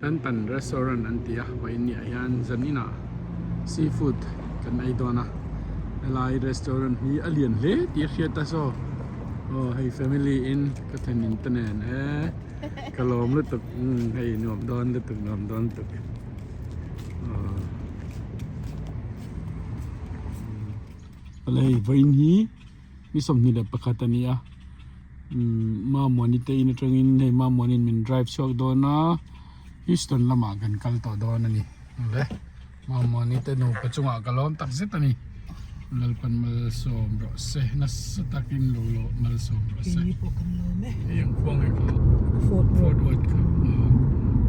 Tantan restaurant an ti a vawiin ah hian zanin ah seafood kan ei dawn a helai restaurant hi a lian hle tih a hriat a saw aw hei family in ka thlenin te nen e ka lawm lutuk umm hei nuam dawn lutuk nuam dawn lutuk aw hei vawiin hi ni 21 a ni a. Umm Mamuani te in atangin hei Mamuani'n min drive chhuak dawn a Houston lamah kan kal tawh dawn a ni le Mamuani te nupa chungah ka lawm tak zet a ni Lalpan malsawm rawh se nasa takin lo lo malsawm rawh se hei ang khua nge kha Fort Worth kha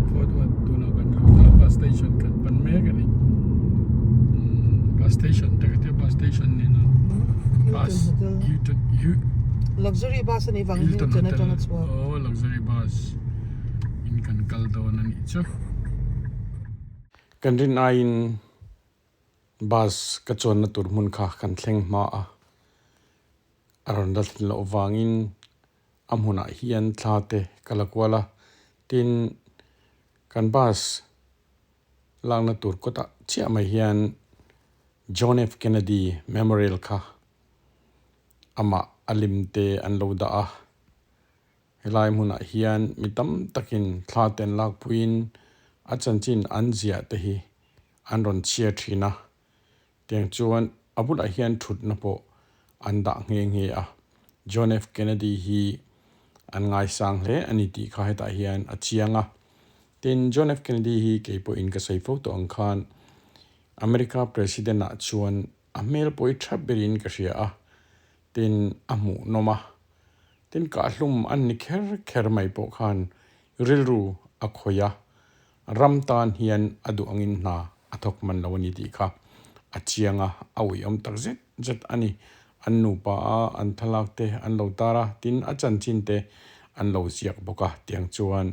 Fort Worth tunah kan lut a bus station kan pan mek a ni umm bus station te ka tia bus station nena bus Hilton Luxury bus a nih vang Hilton atanga chhuak. Aw luxury bus in kan kal dawn a nih chu. Kan rin aiin bus ka chuanna tur hmun kha kan thleng hma a, a rawn la thlen loh vangin a hmunah hian thla te ka la kual a, tin kan bus lakna tur kawtah chiah mai hian John F Kennedy Memorial kha amah a lim te an lo dah a, helai hmunah hian mi tam takin thla te an lakpuiin a chanchin an ziah te hi an rawn chhiar thin a, tiang chuan a bulah hian thutna pawh an dah nghe nghe a, John F Kennedy hi an ngaisang hle a ni tih kha hetah hian a chiang a, tin John F Kennedy hi kei pawhin ka sawi fo tawh ang khan America President ah chuan A hmel pawh i tha berin ka hria a, tin a hmuh nawm a, tin kahhlum an ni kher kher mai pawh khan rilru a khawih a, ram tan hian a duh angin hna a thawk man lo a ni tih kha a chiang a, a uiawm tak zet zet a ni. An nupa a an thlalak te an lo tar a, tin a chanchin te an lo ziak bawk a, tiang chuan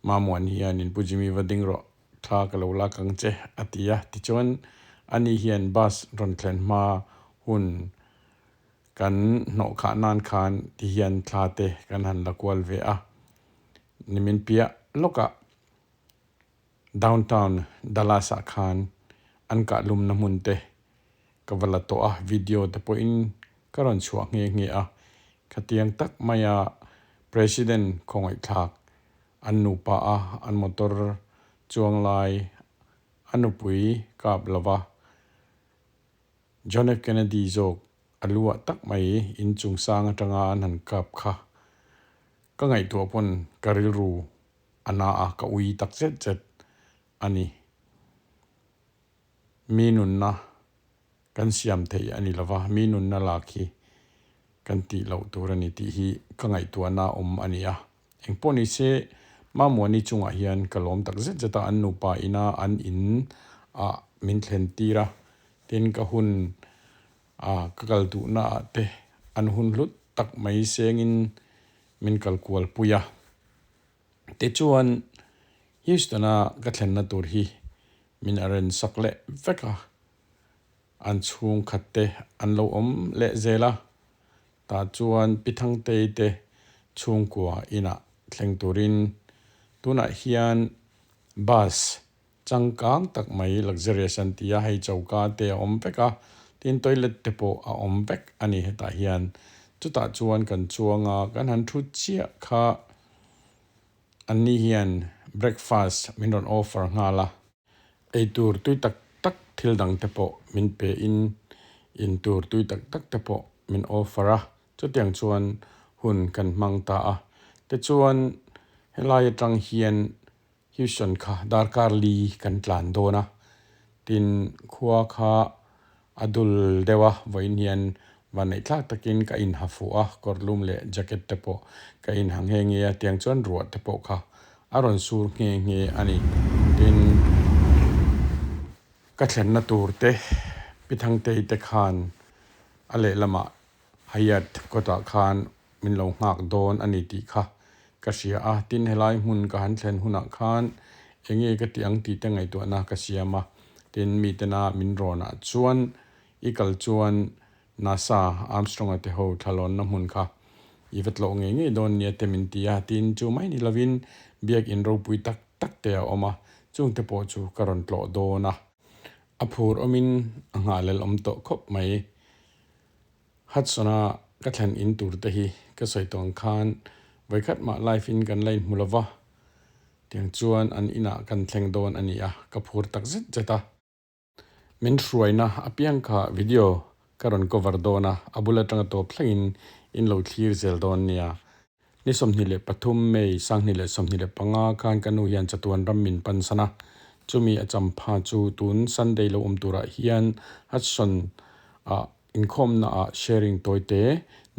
Mamuan hianin Pu Jimmy va ding rawh. Thla ka lo lak ang che, a ti a. Tichuan, ani hian bus rawn thlen hma hun kan hnawh khah nan khan ti hian thla te kan han la kual ve a. Nimin piah lawkah downtown Dallas-ah khan an kahlumna hmun te ka va la tawh a, video te pawhin ka rawn chhuah nghe nghe a. Khatiang tak maia President khawngaihthlak An nupa a an motor chuang lai a nupui kap lova John F Kennedy zawk a lu ah tak mai in chung sang atanga an han kap kha ka ngaihtuah pawn ka rilru a na a ka ui tak zet zet a ni. Mi nunna kan siam thei a ni lova, mi nunna lak hi kan tih loh tur a ni tih hi ka ngaihtuahna awm a ni a. Engpawh ni se, Mamuani chungah hian ka lawm tak zet zet a, an nupa ina an in ah min thlen tir a, tin ka hun ah ka kal duhna ah te an hun hlut tak mai sengin min kal kual pui a. Tichuan, Houston-a ka thlenna tur hi min arrange sak leh vek a, an chhungkhat te an lo awm leh zel a, tah chuan Pi Thangtei te chhungkua inah thleng turin tunah hian bus changkang tak mai luxurious an ti a, hei choka te a awm vek a, tin toilet te pawh a awm vek a ni hetah hian. Chutah chuan kan chuang a, kan han thu chiah kha anni hian breakfast min rawn offer nghal a. Eitur tui tak tak thil dang te pawh min pe in, in tur tui tak tak te pawh min offer a, chutiang chuan hun kan hmang ta a. Tichuan helai atang hian Houston kha darkar li kan tlan dawn a, tin khua kha a dul deuh a, vawiin hian vanneih thlak takin ka inha fuh a, kawrlum leh jacket te pawh ka inha nghe nghe a, tiang chuan ruah te pawh kha a rawn sur nghe nghe a ni. Tin, ka thlenna tur te Pi Thangtei te khan a lehlamah Hyatt kawtah khan min lo nghak dawn a ni tih kha ka hria a, tin helai hmun ka han thlen hunah khan enge ka tih ang tih te ngaihtuahna ka siam a, tin mitena min rawnah chuan i kal chuan NASA Armstrong-a te ho thlalawnna hmun kha i va tlawh ngei ngei dawn nia te min ti a, tin chu mai ni lovin biakin ropui tak. tak te a awm a, chungte pawh chu ka rawn tlawh dawn a. A phur awmin a nghahlel awm tawh khawp mai. Hudson-a ka thlen in tur te hi ka sawi tawh ang khan vawikhat mah live in kan la inhmu lo va, tiang chuan an inah kan thleng dawn a ni a, ka phur tak zet zet a. Min hruaina apiang kha video ka rawn cover dawn a, a bul atanga tawp thlengin in lo thlir zel dawn nia. Ni 23 May 2025 khan ka nu hian chatuan ram min pan san a, chumi a champha chu tun Sunday lo awm turah hian Hudson ah inkhawmna ah sharing tawite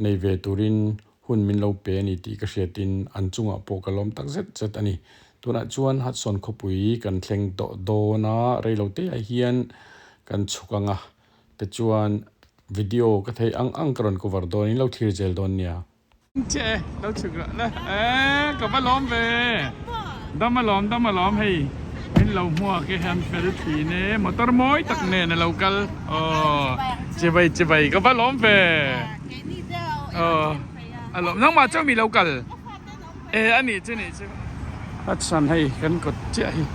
nei ve turin Hun min lo pe a ni tih ka hriatin an chungah pawh ka lawm tak zet zet a ni. Tunah chuan Hudson khawpui kan thleng tawh dawn a, reiloteah hian kan chhuk ang a, tichuan video ka theih ang ang ka rawn cover dawn in lo thlir zel dawn nia. Che lo chhuk rah le e ka va lawm ve dam a lawm dam a lawm hei min lo hmuak e han fel thin e motor mawi tak nen a lo kal aw chibai chibai ka va lawm ve. Aw nangmah chuan mi lo kal e a nih chu nih chu Hudson hei kan kawt chiah hi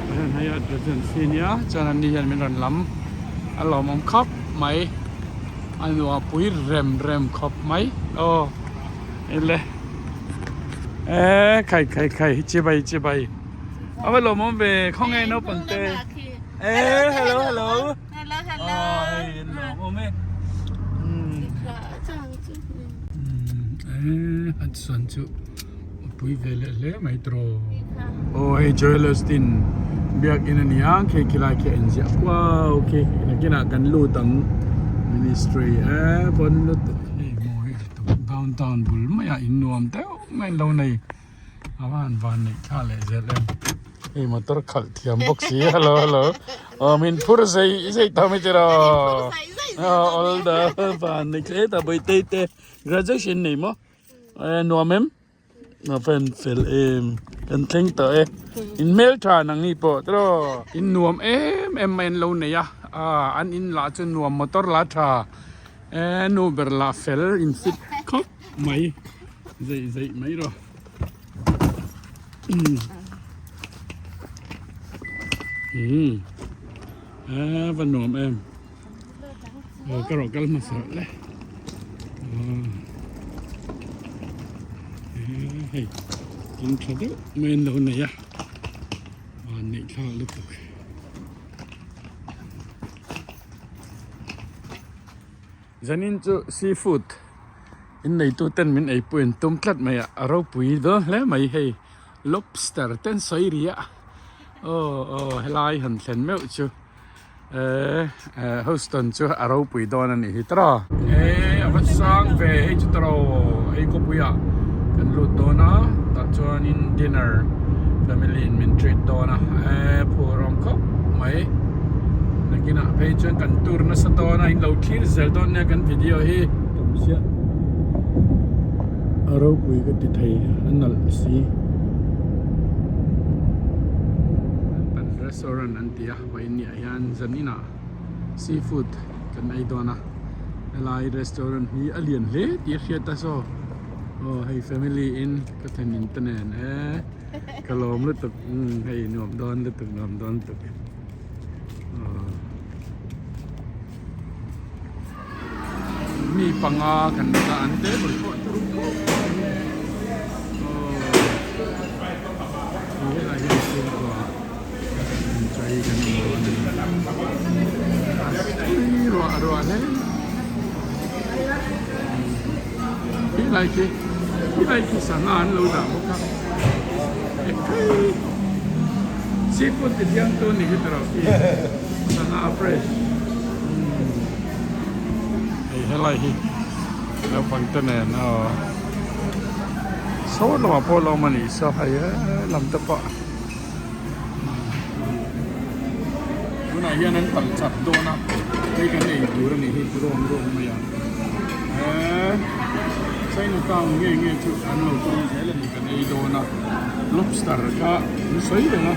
chuan hei a residency nia chuan an ni hian min rawn lam a lawmawm khawp mai a nuam pui rem rem khawp mai aw ele e khai khai khai chibai chibai a va lawmawm ve khawnge naupang te e hello hello. Hello hello. Aw hei an lawm awm e. Umm a chuan chu a pui ve leh hle mai tawh. Aw hei Joel Osteen biakin a ni a khi khilai khi a inziah kuau khi nakinah kan lut ang ministry e pawn lutuk hei mawi lutuk downtown bul maiah in nuam deuh mai an lo nei. A va han van neih thla leh zel em. Hei motor khalh thiam bawk si hello hello aw min phur zei zei tawh mai tiraw aw all the van neih hle ta bawihte te graduation nei maw eh nuam em a fan fel em kan thleng tawh e in hmel tha nang ni pawh tiraw in nuam em em mai an lo nei a ah an in lah chu nuam motor la tha eh nu ber lah fel in fit khawp mai. Zeih zeih mai rawh. Umm. Umm. A va nuam em. Aw ka rawh kal hmasa rawh le. Hei in tha deuh mai an lo nei a. Van neih thlak lutuk. Zanin chu seafood in neitu ten min eipui an tum tlat mai a, a ropui dawn hle mai hei lobster te an sawi ri a aw aw helai han thlen meuh chu eh Houston chu a ropui dawn a nih hi tawrh a. Eh a va sang ve hei chu tawrh aw hei khawpui ah kan lut dawn a tah chuanin dinner family in min treat dawn a eh phur awm khawp mai. Nakinah phei chuan kan tur nasa dawn a in lo thlir zel dawn nia kan video hi. Tam chiah a ropui ka ti thei a nalh si. Kan restaurant an ti a vawiin ah hian zaninah seafood kan ei dawn a helai restaurant hi a lian hle tih a hriat a saw aw hei family in ka thlen in te nen e. Ka lawm lutuk umm hei nuam dawn lutuk nuam dawn lutuk aw mi panga kan lut a an table pawh chu khawp mai aw he helai hian chhungkua inchei kan awm dawn a ni tui ruah ruah hle helai khi helai khi sangha an lo dah bawk a ekhei seafood ti thiang tu ni hi tawrh khi sangha fresh hei helai hi naupang te nen aw saw lamah pawh la awm a nih saw hei lam te pawh tunah hian an kal chak dawn a hei kan ei tur a nih hi rawng rawng mai a eee China town nge nge chu an lo tum zel a ni kan ei dawn a lobster kha an sawi reng a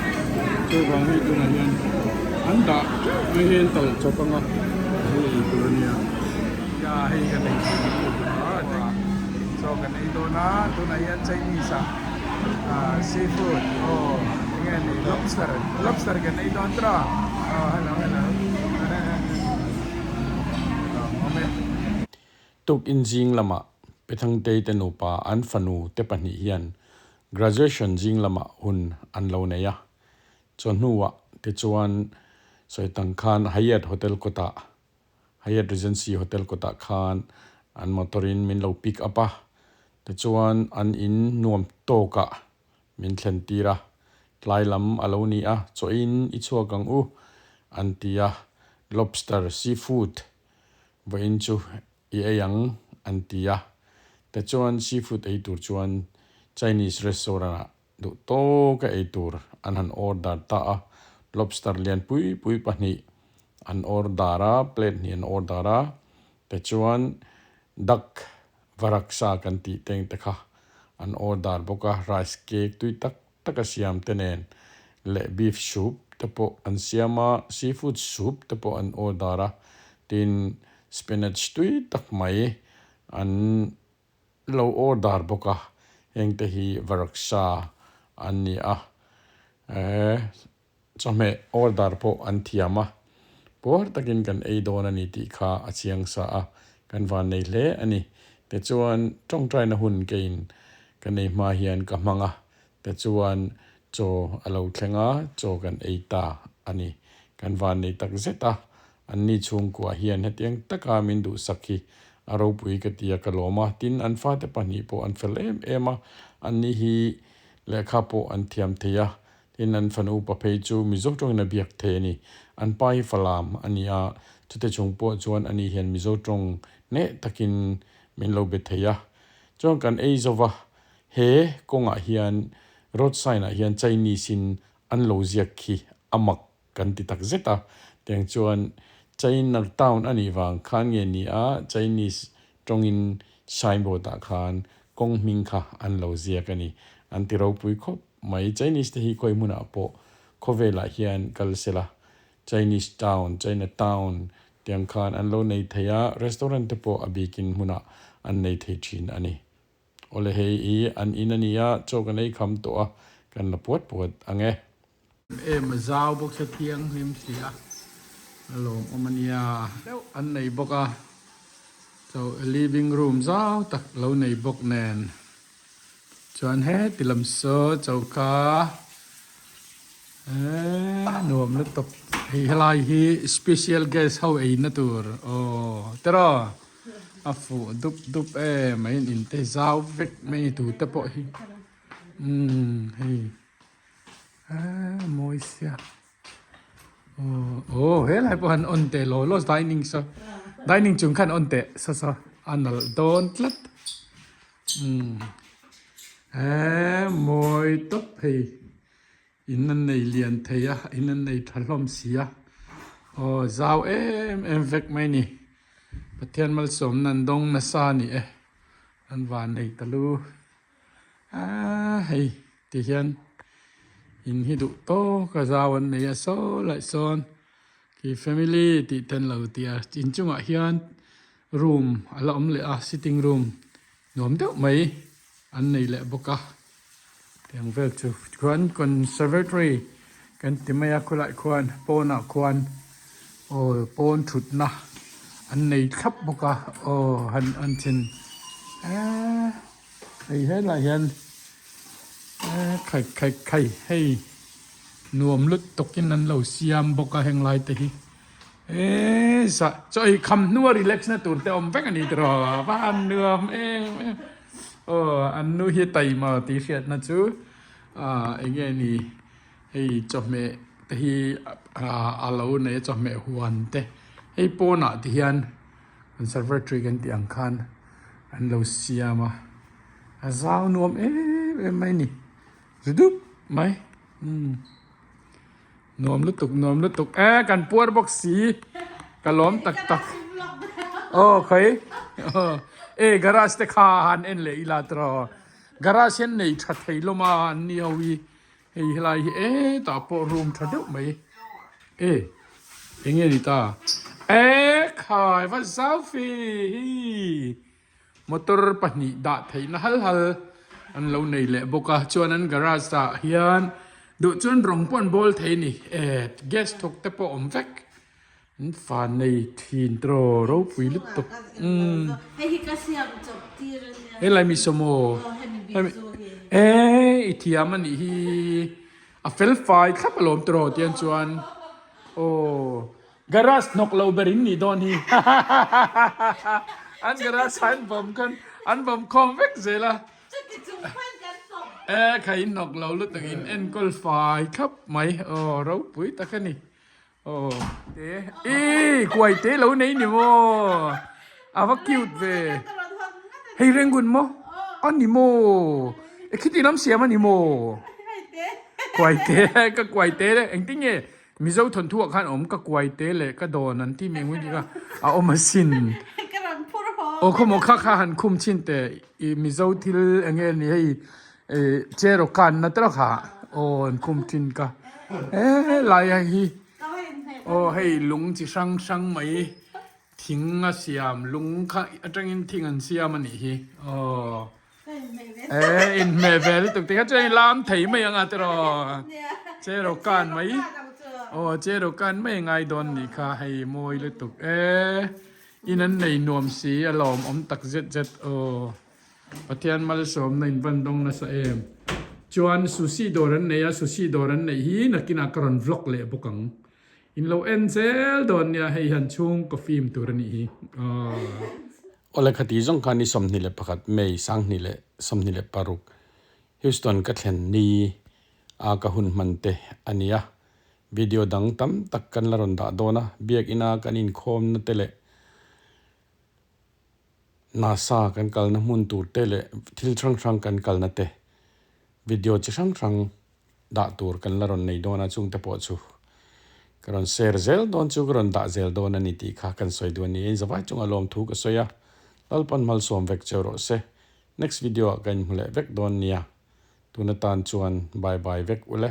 chuvang hei tunah hian an dah teuh mai hi an talh chawp ang a hei ei tur a nia ya hei kan ei tur a ni chaw kan ei dawn a tunah hian Chinese ah. Seafood aw. Enge ni lobster lobster kan ei dawn tawh a aw hello hello lawmawm e. Tukin zing lamah Pethangtei te nupa an fanu te pahnih hian graduation zing lamah hun an lo nei a, chawhnuah tichuan Sawitang khan Hyatt Hotel kawtah Hyatt Regency Hotel kawtah khan an motor in min lo pick up a, tichuan an in nuam tawkah min thlen tir a, tlai lam a lo ni a, chaw in i chhuak ang u an ti a, lobster seafood vawiin chu i ei ang an ti a, tichuan seafood ei tur chuan Chinese restaurant ah Duh tawka ei tur an han order ta a, lobster lian pui pui pahnih an order a, plate hnih an order a, tichuan duck varaksa kan tih teng te kha an order bawk a, rice cake tui tak taka siam te nen leh beef soup te pawh an siam a, seafood soup te pawh an order a, tin spinach tui tak mai an lo order bawk a, heng te hi varaksa an ni a, eh chawhmeh order pawh an thiam a, puar takin kan ei dawn a ni tih kha a chiang sa a, kan van nei hle a ni. Tichuan tawngtaina hun keiin ka nei hma hian ka hmang a, tichuan chaw a lo thleng a, chaw kan ei ta a ni. Kan van nei tak zet a, Anni chhungkua hian hetiang taka min duhsak hi a ropui ka ti a, ka lawm a. Tin, an fate pahnih pawh an fel em em a, anni hi lehkha pawh an thiam thei a. Tin, an fanu upa phei chu Mizo tawngin a biak thei a ni. An pa hi Falam a ni a, chute chung pawh chuan ani hian Mizo tawng hneh takin min lo be thei a. Chuan kan ei zo va, he kawngah hian road sign ah hian Chinese in an lo ziak khi a mak Kan ti tak zet a, tiang chuan China town a nih vang khan nge ni a Chinese tawngin signboard ah khan kawng hming kha an lo ziak a ni. An ti ropui khawp mai. Chinese te hi khawi hmunah pawh khawvelah hian kal sela Chinese town, China town tiang khan an lo nei thei a, restaurant te pawh a bikin hmunah an nei thei thin a ni. Awle hei i an in a nia, chaw kan ei kham tawh a, kan la puat puat ang e. Em a zau bawk se thianghlim si a, a lawmawm a nia. Deuh an nei bawk a, chaw living room zau tak lo nei bawk nen chuan heti lam saw choka eee nuam lutuk hei helai hi special guest ho eina tur aw tiraw. A fuh dup dup em a in in te zau vek mai tu te pawh hi umm hei eee mawi sia aw aw helai pawh han on teh law law dining saw dining chung khan on teh saw saw a nalh dawn tlat umm eee mawi tawp hei. In an nei lian thei a, in an nei tha hlawm si a, aw zau em em vek mai ni. Pathian malsawmna an dawng nasa a ni e, an van nei ta lu aaa hei ti hian in hi duh tawk a zau an nei a saw laih sawn khi family tih ten lo ti a inchungah hian room a la awm leh a sitting room nuam deuh mai an nei leh bawk a. Tiang vel chu chuan conservatory kan ti mai a khawlai khuan pawnah khuan aw pawn thutna an nei thlap bawk a aw han an then eee hei helaiah hian eee khai khai khai hei nuam lut tawkin an lo siam bawk a heng lai te hi eee zah chaw ei kham hnua relax na tur te awm vek a ni tiraw va han nuam em em. Aw an nu hi taima tih hriatna chu ah eng nge ni hei chawhmeh te hi a lo nei a chawhmeh huan te hei pawnah te hian conservatory kan tih ang khan an lo siam a a zau nuam em em mai a ni ri dup mai umm nuam lutuk nuam lutuk e kan puar bawk si ka lawm tak tak aw khawi e garage te kha han en leh ila tiraw garage hian nei tha thei lawm a an ni ho hi hei helai hi e tah pawh room tha deuh mai e eng nge ni ta e khai va zau fe hi. Motor pahnih dah theihna hal hal an lo nei leh bawk a, chuan an garage ah hian. Duh chuan rawng pawh an bawl thei a ni. Eh gas thawk te pawh awm vek. An fa nei thin tiraw ropui lutuk. Umm. Hei hi ka siam chawp tir a nia. Helai mi saw maw? Aw hemi bizu hi. Eh i thiam a nih hi. A fel fai thlap alawm tiraw tiang chuan. Aw garage hnawk lo ber in nih dawn hi. An garage ah an bawm khan an bawm khawm vek zel a. Chuti chung khan kan hnawk. Eh kha in hnawk lo lutuk in enkawl fai thlap mai. Aw ropui tak a ni. Aw te ii kuai te lo nei ni maw a va cute ve hei rengun maw a ni maw e khiti lam siam a ni maw kuai te ka kuai te le engtin nge mizo thawnthu ah khan awm ka kuai te leh ka dawn an tih mai ngawih kha a awm asin aw khawmaw kha kha han khum chhin teh i mizo thil eng nge ni hei Cheraw kan na tawk ha aw an khum thin ka he lai a hi aw hei lung chi hrang hrang mai thing a siam lung kha atangin thing an siam a nih hi aw e inhmeh ve lutuk te kha chuan lam thei mai anga tiraw cheraw kan mai aw cheraw kan mai a ngai dawn nih kha hei mawi lutuk e in an nei nuam si a lawmawm tak zet zet aw. Pathian malsawmna in van dawng nasa em. Chuan sushi dawr an nei a, sushi dawr an neih hi nakinah ka rawn vlog leh bawk ang. In lo en zel dawn nia hei hian chhungkaw film tur a nih hi. Aww. Awle khati zawng khan ni 21 May 2026 Houston ka thlen ni a ka hun hman te a nia. Video dang tam tak kan la rawn dah dawn a, biakina kan inkhawmna te leh NASA kan kalna hmun tur te leh thil hrang hrang kan kalna te video chi hrang hrang dah tur kan la rawn nei dawn a chungte pawh chu ka rawn share zel dawn chu ka rawn dah zel dawn a ni tih kha kan sawi duh a ni a inzavai chungah lawmthu ka sawi a Lalpan malsawm vek cheu rawh se next video ah ka inhmu leh vek dawn nia tun atan chuan bye bye vek ule.